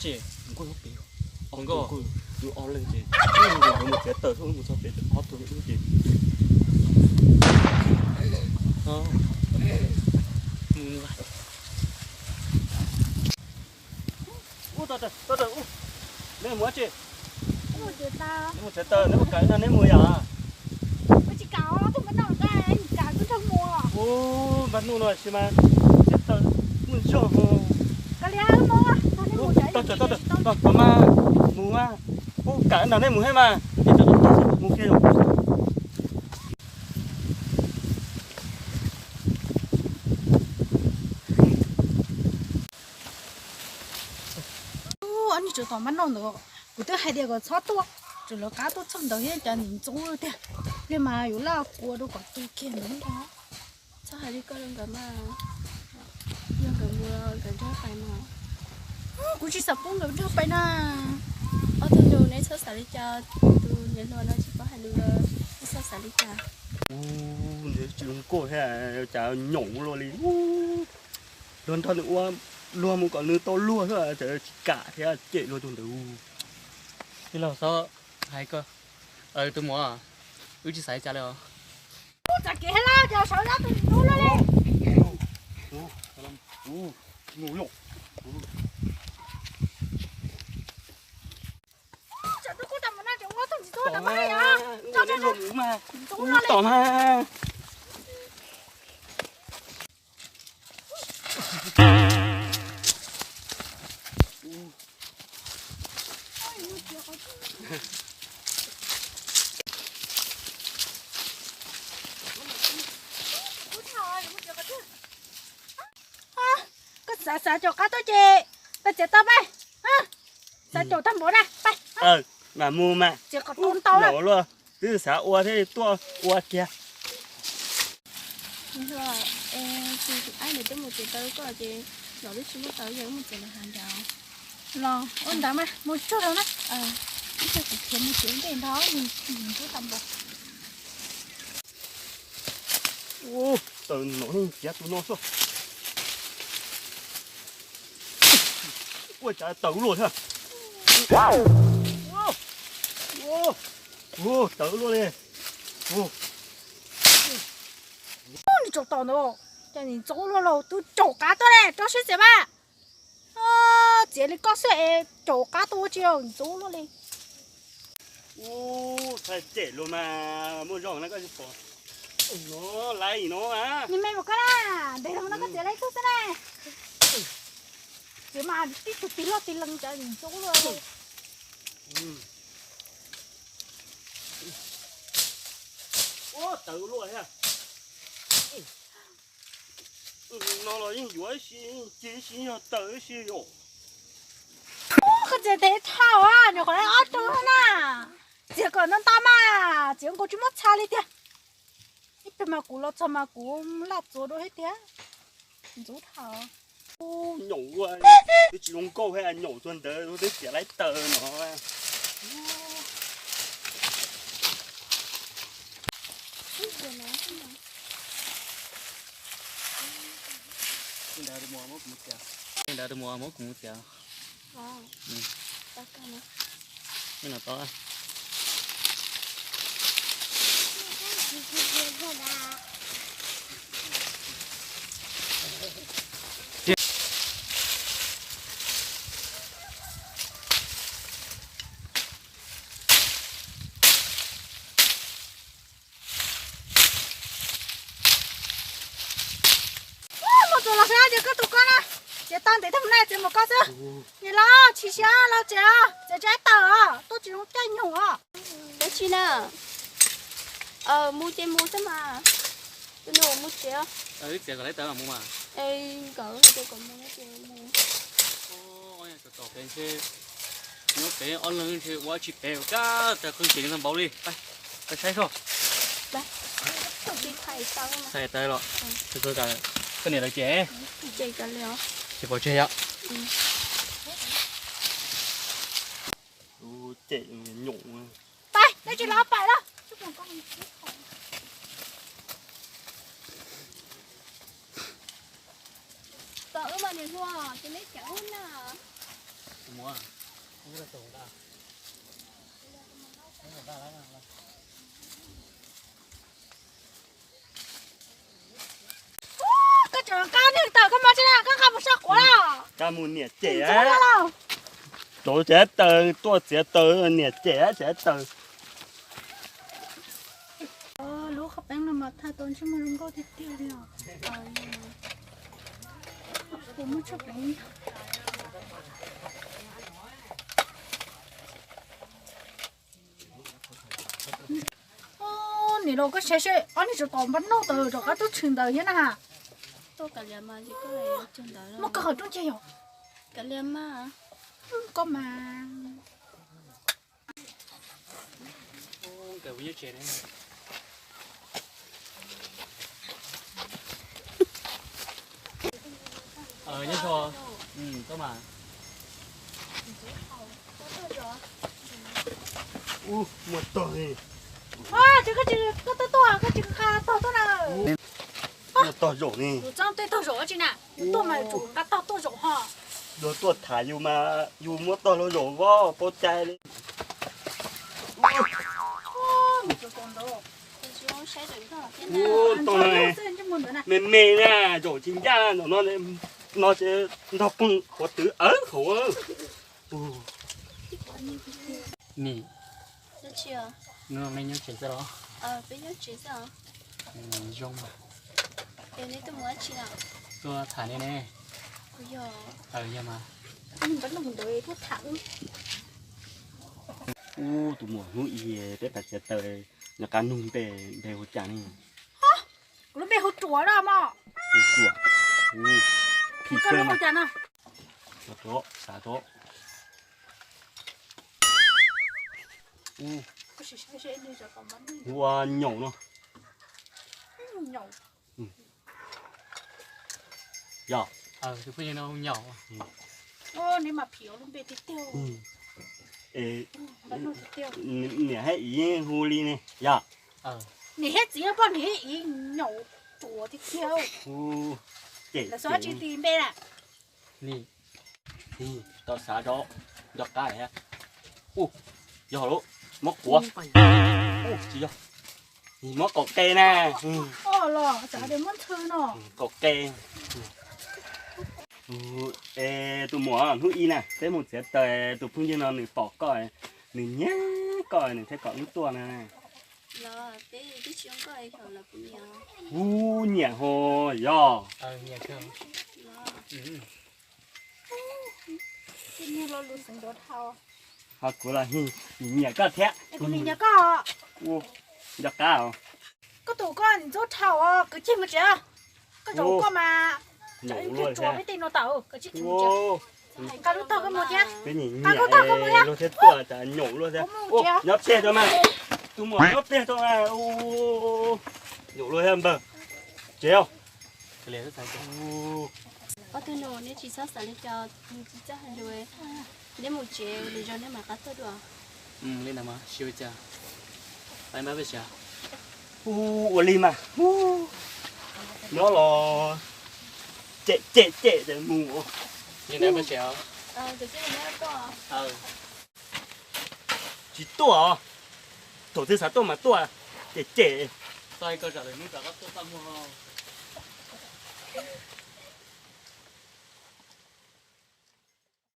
Ces nkauj nyob pem, nkauj, nkauj, ob leeg ces mus txiav taws xwb, mus txog pem ob tug ces mus. Ub, tau tau, neb mus tsi? Neb mus txiav taws, neb mus kawm no neb mus yom? Ub, npaj nuj no tsis mas txiav taws mus zog. Tau tau tau, mas mus mas, ub, kawm nrog neb mus thiab mas, ces tau tau mus kiag. Ob niag tsov tom mab noj ntawd, kuv twb hais tias kom txhob tuaj, tseem lawv qab tuaj txog ntawd thiab cas nim ntxoov tiag. Li mas yuav laj kua rau kom tu kiag ntawd. Txhob hais li koj rau nkawd mas, yog nkawd mus nkawd nrog pais mas. Kuv tsis xav pub nkawd nrog pais na. Ob tug nus neb txhob xav li cas, tus niam hluas no tsis paub hais lus, neb txhob xav li cas. Ub, ntshe tsis zoo nkauj thiab, cas nyaum luaj li. Luag nrog nws ua, luag mus kom nws tau luag xwb, cas tsis kam thiab cem luag tus ntawd. Tij laug, txhob hais koj, tus muam, wb tsis xav li cas li os. Txav kev hais lawm, cas sawv dab tus ntxoov luaj li. Tsam twb kuj tas mus no tseem ua tug ntxim tuag rau mas yom. Ntxoov luaj li. Koj xav xav caum qab tuaj ces tau txiav tau pais. Xav caum tag npaum na, pais. Mas mus mas. Txiav kom tau ntau na. Twb xav ua thiab tuaj ua kiag. Tsis tus aib nws twb mus txiav taws koj ces los twb tsis muaj taws, yog wb mus txiav lawv hav nrad. Los ua ntawd mas mus tsuag rau na. Ib tsam kuv khiav mus txiav ntej nrog nws ntub tau npaum. Taws no txiav tus no xwb. Ua cas taws luaj thiab. Taws luaj li. Nws tsaus tom ntawd, cas nim ntxoov luaj los twb caum qab tuaj li, rau siab txiav mas. Txiav li koj xwb es caum qab tuaj ua tsi ntxoov luaj li. Ub, txhob cem luag mas, muaj zog na koj tsis pom. No, laiv no a. Nim me mus koj na, ntev los no koj txiav laiv tug xwb na. Txiav mas tib tug tig loj tig lees cas nim ntxoov luaj. Ub, tawv luaj thiab. No los yeej yuav ib si, ci ib si yog taws ib si yom. Koj txiav tes dhau, nyuam qhuav ob tug na. Txiav kom ntau ntau mas, txiav nkaus tsis muaj txha li tiag. Ib pliag mas kuv los txog mas kuv laj txuas dua thiab tiag. Ntxub dhau. Nyaum ua, twb tsis zoo nkauj thiab nyaum txog ntawd twb txiav laib taws no. Ntawd mus muab kuv mus txiav. Ntawd mus muab kuv mus txiav. Ntawd tau. Mus txog los xwb ces koj tus koj na, ces tau ntev tag mus na ces mus koj xwb. Nim los tsis siab los tsev, tsev tsev tawm os, tuaj tsis zoo caij nyoog os. Dab tsi na? Mus ces mus xwb mas. Tus nus mus tsev. Wb txiav kom laib taws mus mas. Nkawd hais tias kom mus no ces mus. Tom pem ntshe nyob pem ob leeg ntshe ua tsis pem kab tas qhov tsev npaum li. Peb saib soj. Txhais taws los, koj niam lawv cem, tsis pom tseg yom. Cem nyuam. Peb, neb tsis los pais los. Tom wb mas niam hluas ces neb cem wb na. Koj tseem nqa niag taws koj mas tsis na, koj nqa mus sab quav los? Koj mus niam cem, rau tsev taws tuaj txiav taws niam cem tsev taws. Lub qhov peeb no mas thaj tau ntsej muag zoo nkauj tiag tiag li os. Kuv muaj tshaj peev. Niam laus koj saib seb, ob niag tsov tom npaj noj taws rov qab tuaj tshwm ntawd thiab na. Muaj koj qhov rooj ceg yog? Koj mas. Muaj tog li. Koj tsis, koj tsis, koj tuaj tuaj, koj tsis nqa tog tuaj na. Muaj tog zaum ni. Txob tej tog zaum tsis na, tuaj mas tsum nqa tog tuaj zaum ho. Luag tuaj tham yus mas yus muab tog luag zaum voj pab cai li. Tog me me na, zaum tsis ncaj no, no ces nrog pog quav twv awv hauv. Nim, neb nyob tsev xwb los? Zoo mas. Tuaj tham nej ne. Yog mas. Ub, tus muam, hnub i peb pais txiav taws, nyob qab nug npe, npe hu cas ne? Kuv lub npe hu Ruam no mog. Hu Ruam. Phim kawg no. Xav rau. Hu ua Nyaum no. Yog. Neb mas phim lub npe tiag tiag. Niam thiab txiv yeej hu li ne yog. Niam thiab txiv, poj niam thiab txiv Nyaum Ruam tiag tiag. Lawv xav tsis txog npe na. Tau xav rau, nco qab thiab. Ub, yog lawm, muab quav. Ub, tsis yog, muab qaum qe na. Los xav tias muab ntxhw no. Qaum qe. Es tus muam, hnub i na peb mus txiav taws, tus phooj ywg no nws pom koj, nws nyiam koj, nws thiaj kom wb tuaj na. Ub, nyiam ho yog. Ho kuv los nyiam koj thiab. Nco qab os. Koj tus koj ntxub dhau, kwv ceg mus tsev. Koj zaum koj mas, nqa lub tog koj mus thiab. Nqa lub tog koj mus thiab. Luag thiaj tuaj, nyaum luag thiab. Nyob pem tod mas. Tus muam nyob pem tod mas. Nyaum luag thiab npawg. Tsev os. Ob tug nus, neb tsis txhob xav li cas, tsis txhob hais lus. Neb mus tsev, lwm zaus neb mam rov qab tuaj dua. Li ntawd mas tsis ua cas. Ua li mas, nyob los cem cem cem ces mus. Tsis tuaj os. Thaum twg xav tuaj mas tuaj, cem cem.